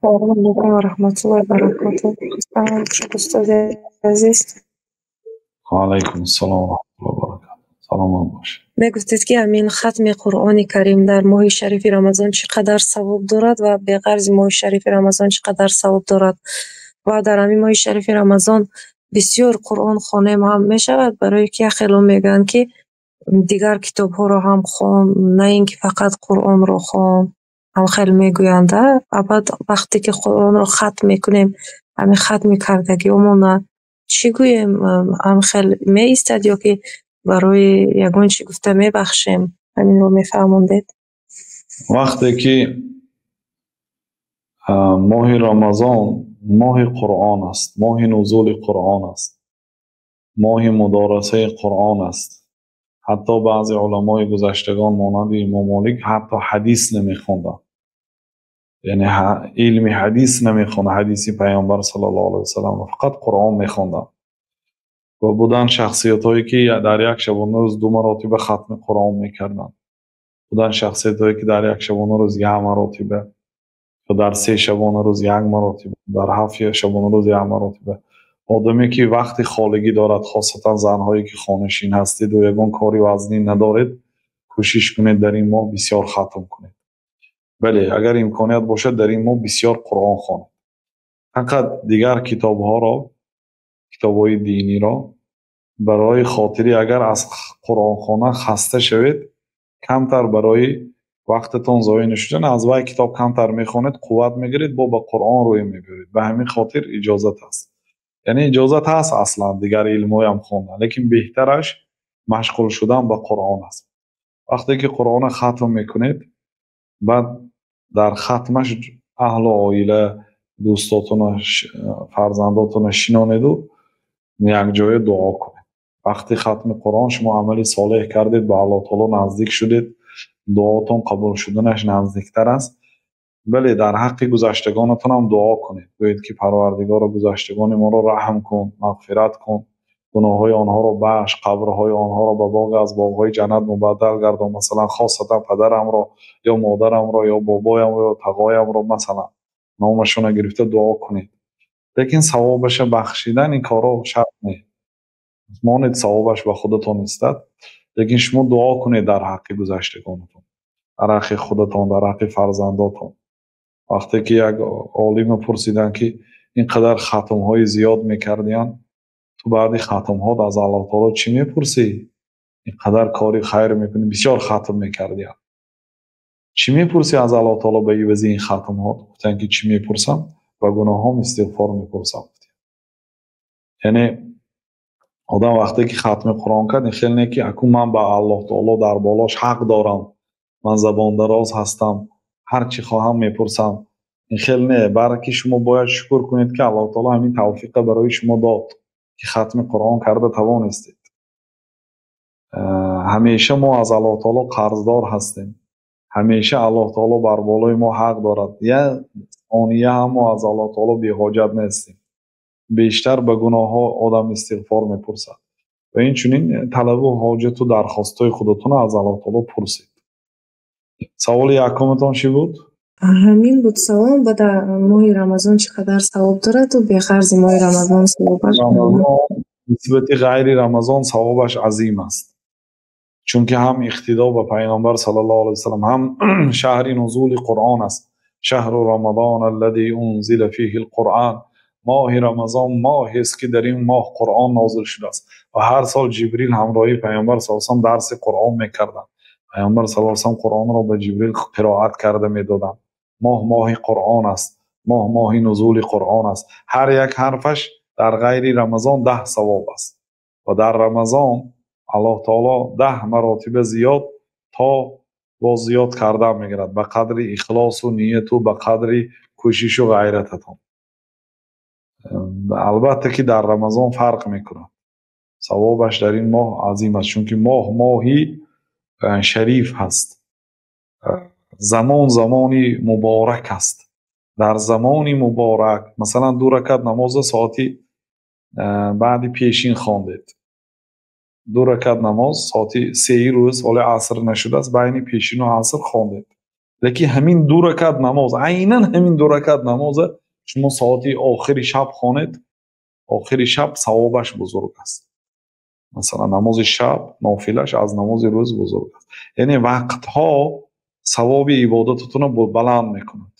Салому алайкум ва раҳматуллоҳи ва баракотуҳ. Салом устоди азиз. Ва алайкум ассалом ва раҳматуллоҳи ва баракотуҳ. Саломат бошед. Мегуфтед, ки ҳамин хатми Қуръони Карим дар моҳи шарифи Рамазон чӣ қадар савоб дорад ва беғарзи моҳи шарифи Рамазон чӣ қадар савоб дорад. Ва дар ҳамин моҳи шарифи Рамазон бисёр Қуръон хонем ҳам мешавад, барои ки хело мегӯянд, ки дигар китобҳоро ҳам хон, на ин ки фақат Қуръонро хон. Ҳам хеле мегӯянд, баъд вақте ки Қуръонро хатм мекунем, ҳамин хатми кардагиҳомона чӣ гӯем, ҳам хел меистад ё ки барои ягон чӣ гуфта мебахшем? Ҳаминро мефаҳмондед. Вақте ки моҳи Рамазон моҳи Қуръон аст, моҳи нузули Қуръон аст, моҳи мудорасаи Қуръон аст. Ҳатто баъзе уламои гузаштагон монанди Имом Молик ҳатто ҳадис намехонданд. Яъне илми ҳадис намехонданд, ҳадиси Паёмбар саллаллоҳу алайҳи васаллам, фақат Қуръон мехонданд. Ва буданд шахсиятҳое, ки дар як шабонарӯз ду маротиба хатми Қуръон мекарданд. Буданд шахсиятҳое, ки дар як шабонарӯз як маротиба, ё дар се шабонарӯз як маротиба, дар ҳафт шабонарӯз як маротиба. Одаме ки вақти холигӣ дорад, хосатан занҳое ки хонашин ҳастед ва ягон кори вазнин надоред, кӯшиш кунед дар ин моҳ бисёр хатм кунед. Бале, агар имконият бошад, дар ин моҳ бисёр Қуръон хонед. Фақат дигар китобҳоро, китобҳои диниро барои хотири агар аз Қуръонхона хаста шавед, камтар барои вақтатон зоеъ нашудан, аз вай китоб камтар мехонед, қувват мегиред, бо ба Қуръон рӯй мебаред. Ба ҳамин хотир иҷозат аст. Яъне иҷозат ҳаст аслан дигар илмҳоям хондан, лекин беҳтараш машғул шудан ба Қуръон аст. Вақте ки Қуръонро хатм мекунед, баъд дар хатмаш аҳлу оила, дӯстотуна, фарзандотуна шинонеду якҷоя дуо кунед. Вақти хатми Қуръон шумо амали солеҳ кардед, ба Аллоҳ таоло наздик шудед, дуотон қабул шуданаш наздиктар аст. Бале, дар ҳаққи гузаштагонатон ҳам дуо кунед. Гӯед, ки Парвардигоро, гузаштагони моро раҳм кун, мағфират кун, гуноҳҳои онҳоро бахш, қабрҳои онҳоро ба боғе аз боғҳои ҷаннат мубаддал гардон. Масалан, хосатан падарамро ё модарамро ё бобоямро ё тағоямро, масалан, номашонро гирифта дуо кунед. Лекин савобаша бахшидан ин корро шарт не. Монед, савобаш ба худатон истад, лекин шумо дуо кунед дар ҳаққи гузаштагонатон, дар ҳаққи худатон, дар ҳаққи фарзандотон. Вақте ки як олима пурсиданд, ки ин қадар хатмҳои зиёд мекардиянд, ту баъди хатмҳот аз Аллоҳ таоло чӣ мепурсӣ? Ин қадар кори хайр мекунӣ, бисёр хатм мекардиянд. Чӣ мепурсӣ аз Аллоҳ таоло ба ивази ин хатмҳот? Гуфтанд, ки чӣ мепурсам? Ба гуноҳҳом истиғфор мепурсам. Яъне одам вақте ки хатми Қуръон кард, ин хел не, ки акун ман ба Аллоҳ таоло дар болош ҳақ дорам, ман забондароз ҳастам, ҳар чӣ хоҳам мепурсам. Ин хел не, балки шумо бояд шукр кунед, ки Аллоҳ таоло ҳамин тавфиқа барои шумо дод, ки хатми Қуръон карда тавонистед. Ҳамеша мо аз Аллоҳ таоло қарздор ҳастем. Ҳамеша Аллоҳ таоло бар болои мо ҳақ дорад. Як сония ҳам мо аз Аллоҳ таоло беҳоҷат нестем. Бештар ба гуноҳҳо одам истиғфор мепурсад. Ва инчунин талабу ҳоҷату дархостҳои худатонро аз Аллоҳ таоло пурсед. Саволи якуматон чӣ буд? Ҳамин буд савол. Ба дар моҳи Рамазон чӣ қадар савоб дорад ва беғарзи моҳи Рамазон савобаш? Нисбати ғайри Рамазон савобаш азим аст. Чунки ҳам иқтидо ба Пайғамбар саллаллоҳу алайҳи васаллам, ҳам шаҳри нузули Қуръон аст. Шаҳру Рамазон аллази унзила фиҳил Қуръон. Моҳи Рамазон моҳест, ки дар ин моҳ Қуръон нозил шудааст. Ва ҳар сол Ҷибрил ҳамроҳи Пайғамбар саллаллоҳу алайҳи васаллам дарси Қуръон мекарданд. Пайғамбар саллаллоҳу алайҳи васаллам Қуръонро ба Ҷибрил қироат карда медоданд. Моҳ моҳи Қуръон аст. Моҳ моҳи нузули Қуръон аст. Ҳар як ҳарфаш дар ғайри Рамазон 10 савоб аст. Ва дар Рамазон Аллоҳ таоло 10 маротиба зиёд то боз зиёд кардан мегирад ба қадри ихлосу нияту ба қадри кӯшишу ғайрататон. Албатта ки дар Рамазон фарқ мекунад. Савобаш дар ин моҳ азим аст, чунки моҳ моҳи шариф ҳаст. Замон замони муборак аст. Дар замони муборак, масалан, 2 ракат намозро соати баъди пешин хондед. 2 ракат намоз соати 3 рӯз, ҳоло аср нашудааст, байни пешину аср хондед. Лекин ҳамин ду ракат намоз, айнан ҳамин ду ракат намоза шумо соати охири шаб хонед, охири шаб савобаш бузург аст. Масалан, намози шаб нофилаш аз намози рӯз бузург аст. Яъне вақтҳо савоби ибодататонро баланд мекунад.